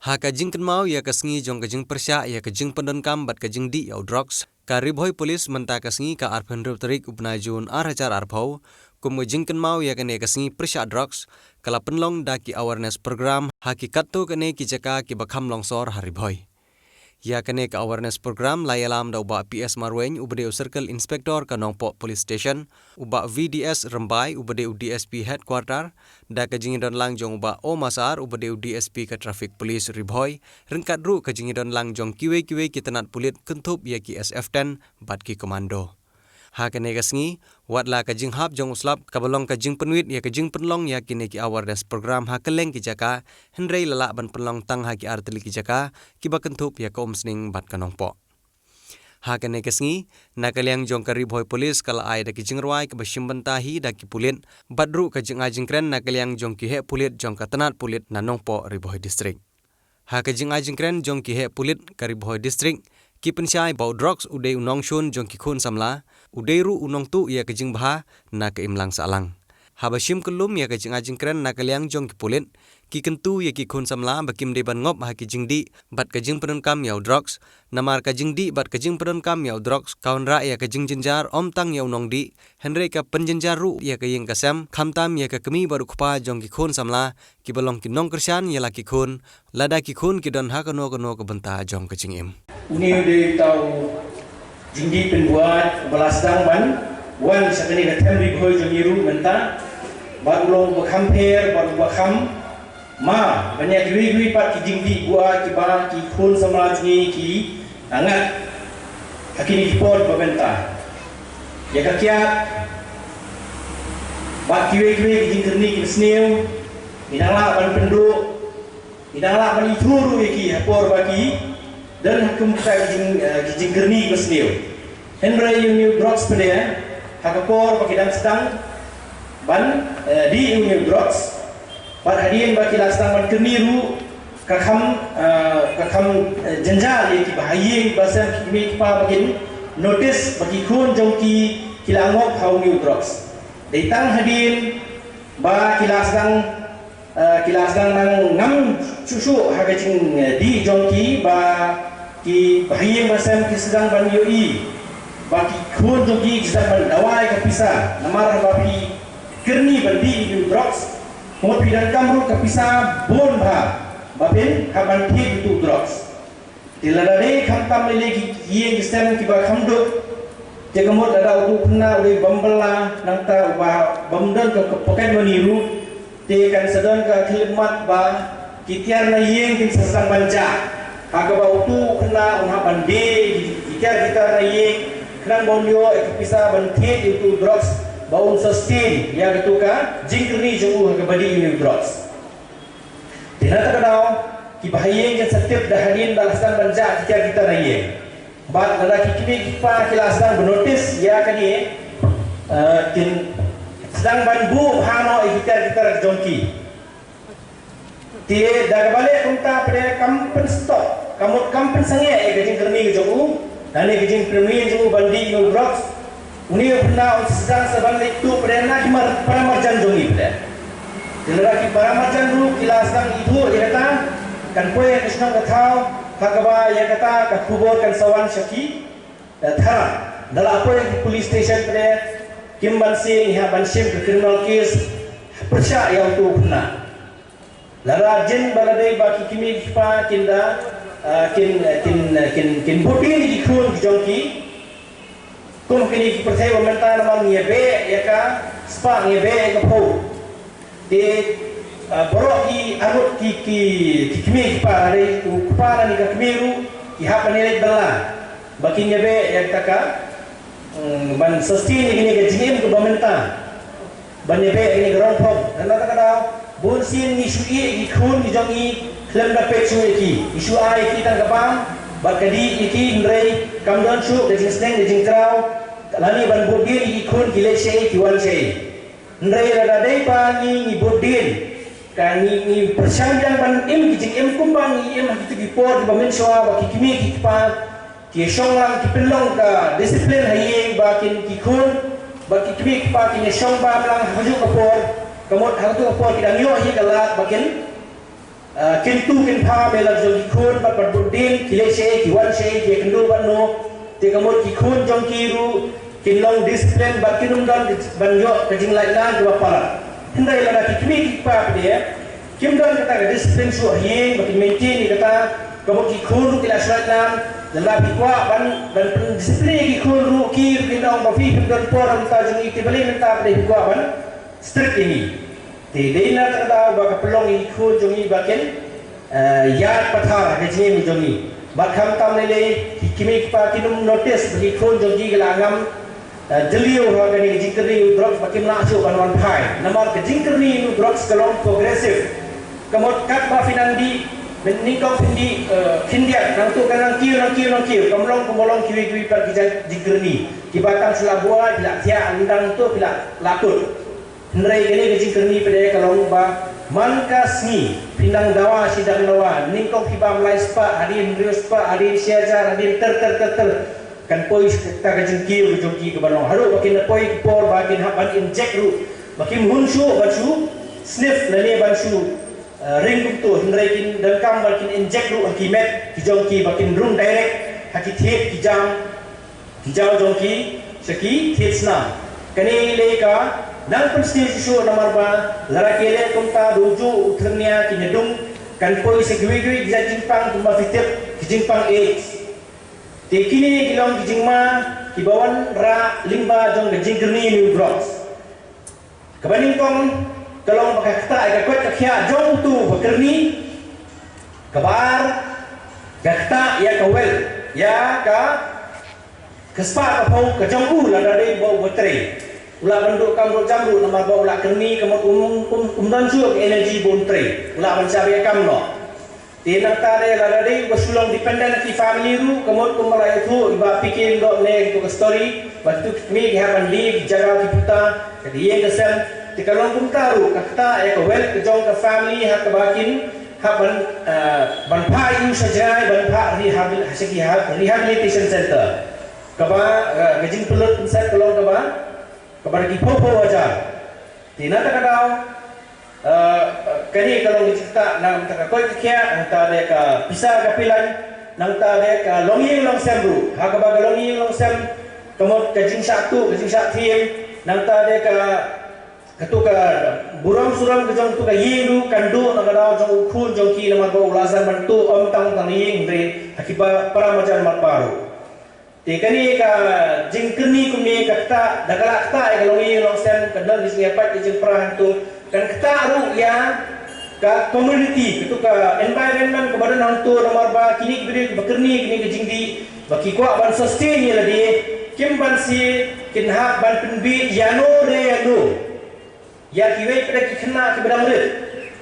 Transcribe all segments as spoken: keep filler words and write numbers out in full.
Ha ka jingkynmaw ïa ka sngi jong ka jingpyrshah ïa ka jingpyndonkam bad ka jingdih ïa u drugs, ka Ri Bhoi Police mynta ka sngi ka arphew hynriew tarik u bnai Jun ar hajar arphew, kum ka jingkynmaw ïa kane ka sngi pyrshah drugs, ka la pynlong da ki awareness program ha ki katto katne ki jaka kiba kham longsor ha Ri Bhoi. Ïa kane ka awareness program la ïalam da u Bah P S Marwein uba dei u Circle Inspector ka Nongpoh Police Station, u Bah V D S Rymbai uba dei u D S P Headquarter, da ka jingïadon lang jong u Bah O Masar uba dei u D S P ka Traffic Police Ri Bhoi, ryngkat ruh ka jingïadon lang jong kiwei kiwei ki tnat pulit kynthup ïa ki S F ten bad ki komando. Ha kane ka sngi, wat la ka jinghap jong u slap kaba long ka jingpynwit ïa ka jingpynlong ïa kine ki awareness program ha kylleng ki jaka, hynrei la lah ban pynlong tang ha ki artylli ki jaka kiba kynthup ïa ka Umsning bad ka Nongpoh. Ha kane ka sngi, na ka liang jong ka Ri Bhoi Police ka la ai da ki jingrwai kaba shim bynta hi da ki pulit, bad ruh ka jingai jingkren na ka liang jong ki heh pulit jong ka tnat pulit na Nongpoh Ri Bhoi District. Ha ka jingai jingkren jong ki heh pulit ka Ri Bhoi District, ki pynshai ba u drugs u dei u nongshun jong ki khun samla, u dei ruh u nongtuh ïa ka jingbha na ka imlang sahlang. Haba shim kyllum ïa ka jingai jingkren na ka liang jong ki pulit, ki kyntu ïa ki khun samla ba kim dei ban ngop ha ki jingdih bad ka jingpyndonkam ïa u drugs, namar ka jingdih bad ka jingpyndonkam ïa u drugs ka wanrah ïa ka jingjynjar ym tang ïa u nongdih, hynrei ka pynjynjar ruh ïa ka ïing ka sem, khamtam ïa ka kmie bad u kpa jong ki khun samla, kiba long ki nongkyrshan ïa la ki khun, lada ki khun ki don ha kano kano ka bynta jong ka jingim. Une u dei uta u jingdih pynbuaid uba la sdang ban wan sha kane ka them Ri Bhoi jong ngi ruh mynta, bad u long uba kham pher bad uba kham ma ban ïa kiwei kiwei pat ki jingdih buaid kiba ki khun samla jong ngi ki ngat ha kine ki por ba mynta. Ïa ka kiad bad kiwei kiwei ki jingkyrni kiba sniew, ngi dang lah ban pynduh, ngi dang lah ban ithuh ruh ïa ki ha por ba ki don ha kum kita ki jing, eh, ki jingkyrni kiba sniew. Hynrei ïa une u drugs pynïaid ha ka por ba ki dang sdang ban, eh, dih ïa une u drugs, bad hadien ba ki la sdang ban kyrni ruh, ka kham, eh, ka kham, eh, jynjar ïa kiba ha ïing ba sem, ki kmie ki kpa ba kin notice ba ki khun jong ki ki la ngop ha une u drugs. Dei tang hadien ba ki la sdang, eh, ki la sdang nang ngam shuh shuh ha ka jingdih jong ki ba kiba ha ïing ba sem ki sdang ban ïohi ba ki khun jong ki ki sdang ban dawa ïa ka pisa, namar haba phi kyrni ban dih ïa u drugs, kumta phi donkam ruh ka pisa bun bha ba phin hap ban thied ïa u drugs. Te lada dei khamtam lei lei ki ïing ki sem kiba kham duk, te ka mut lada utu u khynnah u dei bym bylla, nangta uba bym don ka, ka pocket money ruh, te kan sa don ka khyllipmat ba ki tiar na ïing kin sa sdang ban jah, ha kaba utu u khynnah un hap ban die ki, ki tiar ki tar na ïing khnang ba un ïoh ïa ka pisa ban thied ïa utu u drugs ba un sustain ïa katu ka jingkyrni jong u ha kaba dih ïa u drugs. Te na kata ka daw, kiba ha ïing kin sa tip da hadien ba la sdang ban jah ki tiar ki tar na ïing. Bad lada ki kmie ki kpa ki la sdang ban notice ïa kane, eh, kin sdang ban buh bha noh ïa ki tiar ki tar jong ki. Te da kaba leh kumta pat kam pynstop, ka mut kam pynsangeh ïa ka jingkyrni jong u, lane ka jingpynmih jong u ban dih ïa u drugs. Une u khynnah un sdang sa ban leit tuh pat na ki mar, para marjan jong ngi pat. Te lada ki para marjan ruh ki la sdang ithuh ïa kata, kan poi ha ka shnong ka thaw, ha kaba ïa kata ka khubor kan sa wan sha ki, eh, thana. Da la poi ha ki police station pat, kim banse ngi hap ban shim ka criminal case pyrshah ïa utu u khynnah. Lada jin ba la dei ba ki kmie ki kpa kin da, ah, kin, kin, kin, kin bud dien ïa ki khun ki jong ki. Kum kine ki pyrthei ba mynta namar ngi ïa beh ïa ka spah, ngi ïa beh ïa ka phew. Te, ah, baroh ki arngut ki, ki, ki kmie ki kpa, lada dei u kpa lane ka kmie ruh, ki hap ban ïaleit bylla ba kin ïa beh ïa kata ka, mm, ban sustain ïa kine ka jingim kaba mynta. Ban ïa beh ïa kane ka rong phong. Te na kata ka daw, bun sien ngi shu ïeh ïa ki khun ki jong ngi khlem da peit shuh ïa ki. Ngi shu ai ïa ki tang ka bam bad ka dih ïa ki, hynrei kam don shuh ka jingsneng ka jingkraw lane ban bud dien ïa ki khun ki leit shaei ki wan shaei. Hynrei lada dei ba ngi, ngi bud dien, ka ngi, ngi pyrshang biang ban im ki jingim kumba ngi im ha kito ki por kiba mynshuwa ba ki kmie ki kpa ki shong lang, ki pynlong ka discipline ha ïing ba kin, ki khun bad ki kmie ki kpa kin ïa shong bam lang ha kajuh ka por. Ka mut ha kajuh ka por ki dang ïoh hi ka lad ba kin Kin tu kin pha me la jong ki khun bad bad bud din ki leh shaei ki wan shaei ki kynduh bad no. Te ka mut ki khun jong ki ruh kin long discipline bad kin ym don ban ïoh ka jinglait lang kaba palat. Hynrei lada ki kmie ki kpa phi de kim don kata ka discipline shuh ha ïing ba kin maintain ïa kata, ka mut ki khun ruh ki la shlait lang. Lada phi kwah ban ban discipline ïa ki khun ruh ki ruh kin ong ba phi phim don por ha mynta jong ngi, te balei mynta phi kwah ban strict ïa ngi. Te dei na kata ka daw ba ka pynlong ïa ki khun jong ngi ba kin ïaid pathar ha ka jingim jong ngi. Bad khamtam lei lei ki kmie ki kpa kin ym notice ba ki khun jong ki ki la ngam jylliew ha kane ka jingkyrni u drugs ba kim lah shuh ban wan phai. Namar ka jingkyrni u drugs ka long progressive. Ka mut katba phi nang dih, nyngkong phin dih khyndiat, nangta ka nang kiew nang kiew nang kiew, kam long kumba long kiwei kiwei pat ki jingkyrni kiba tang shu la buaid, phi la thiah lyndang, to phi la lah kut. Hynrei kane ka jingkyrni pat de ka long ba man ka sngi phi nang dawa shi dang dawa, nyngkong phi bam lai spah, hadien hynriew spah, hadien shi hajar, hadien ter ter ter ter. Kan poi kata ka jingkiew ka jong ki kaba long haduh ba kin da poi ka por ba kin hap ban inject ruh, ba kim hun shuh ban shu sniff lane ban shu ring kumto, hynrei kin donkam ba kin inject ruh ha ki met ki jong ki ba kin rung direct ha ki thied ki jam ki jaw jong ki sha ki thied snam. Kane lei ka nang pynsniew shuh shuh namar ba lada ki leh kumta, dei ju u tyrnia ki nadung kan poi sha kiwei kiwei ki jingpang kumba phi tip, ki jingpang AIDS. Te kine ki long ki jingma kiba wanrah lyngba jong ka jingkyrni u drugs. Kaba nyngkong ka long ba ka ktah ïa ka koit ka khiah jong uto ba kyrni. Kaba ar ka ktah ïa ka wealth, ïa ka ka spah ka phew ka jong u lada dei ba u ba trei. U lah ban duh kam ruh jam ruh namar ba u la kyrni, ka mut um um um don shuh ka energy ba un trei. U lah ban shah ïa kam noh. Te nangta de lada dei ba shu long dependent ki family ruh, ka mut kumba la ïathuh i Bah P K Lyngdoh ne kito ka story, ba kito ki kmie ki hap ban die ki jaka ki puta ka ïing ka sem. Te ka long kumta ruh ka ktah ïa ka wealth ka jong ka family ha kaba kin hap ban ban phah ïa u sha jngai, ban phah rehab sha ki rehabilitation center. Kaba ka jingpynlut pynset ka long kaba kaba da ki phew phew hajar. Te na kata ka daw kane ka long ka jingktah nangta ka koit ka khiah, nangta de ka pisa ka pilai, nangta de ka longïing longsem ruh. Ha kaba ka longïing longsem ka mut ka jingshah tuh ka jingshah thiem, nangta de ka kato ka burom surom ka jong to ka ïing ruh kan duh na ka daw jong u khun jong ki namar ba u la sdang ban tuh ym tang tang ïing hynrei ha ki para marjan marpa ruh. Te kane ka jingkyrni kumne ka ktah, da ka la ktah ïa ka longïing longsem, ka don ka jingïapait ka jingpra hangto, kan ktah ruh ïa ka community, kato ka environment kaba don hangto, namar ba kine ki briew kiba kyrni kine ki jingdih ba ki kwah ban sustain ïa lade, kim banse kin hap ban pynbiej ïano re ïano. Ïa kiwei pat ki khynnah kiba dang rit.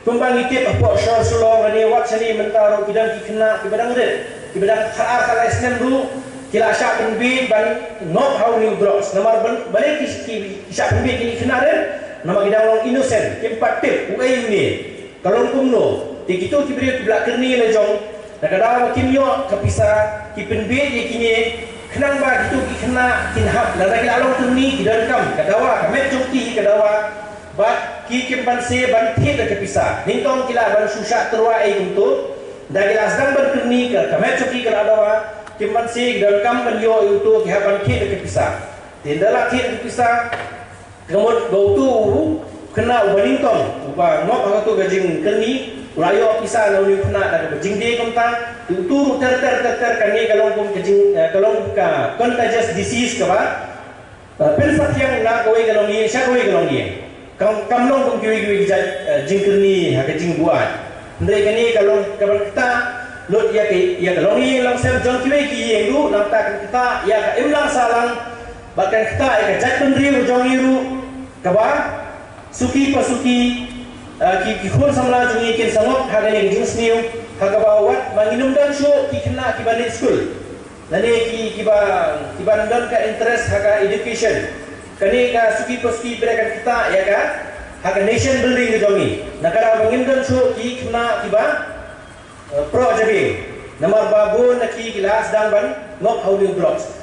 Kumba ngi tip hapoh shor Shillong lane wat shane mynta ruh ki don ki khynnah kiba dang rit, kiba dang khatar khatlai snem ruh ki la shah pynbiej ban ngop ha une u drugs. Namar ban balei ki ki shah pynbiej ki khynnah rit? Namar ki dang long innocent, kim pat tip uei une. Ka long kumno? Te kito ki briew kiba la kyrni la jong, na ka daw ba kim ïoh ka pisa ki pynbiej ïa kine khnang ba kito ki khynnah kin hap, lada ki la long kyrni ki donkam ka dawa, ka met jong ki ka dawa. Bad ki kim banse ban thied da ka pisa. Nyngkong ki lah ban shu shah tyrwa ei kumto. Da ki la sdang ban kyrni ka, ka met jong ki ka la dawa, kim banse ki donkam ban ïoh ïa uto, ki hap ban thied da ka pisa. Te ynda la thied da ka pisa, ka mut ba uto u khynnah uba nyngkong uba ngop ha kato ka jingkyrni u la ïoh pisa na une u khynnah da kaba jingdie kumta. Te uto ruh ter ter ter ter, kane ka long kum ka jing, eh, ka long ka contagious disease kaba pynsaphriang na kawei ka longïing sha kawei ka longïing. Kam, kam long kum kiwei kiwei ki jait, eh, jingkyrni ha ka jingbuaid. Hynrei kane ka long kaban ktah lut ïa ka, ïa ka longïing longsem jong kiwei ki ïing ruh, nangta kan ktah ïa ka imlang sahlang bad kan ktah ïa ka jaitbynriew jong ngi ruh, kaba suki pa suki, eh, ki, ki khun samla jong ngi kin sa ngop ha kane ka jingsniew, ha kaba wat ba ngin ym don shuh ki khynnah kiba leit skul. Lane ki, kiba, kiba don ka interest ha ka education. Kane ka suki pa suki pat kan ktah ïa ka ha ka nation building ka jong ngi. Na ka daw ba ngim don shuh ki khynnah kiba, eh, proh jabieng. Namar ba bun na ki ki la sdang ban ngop ha une u drugs.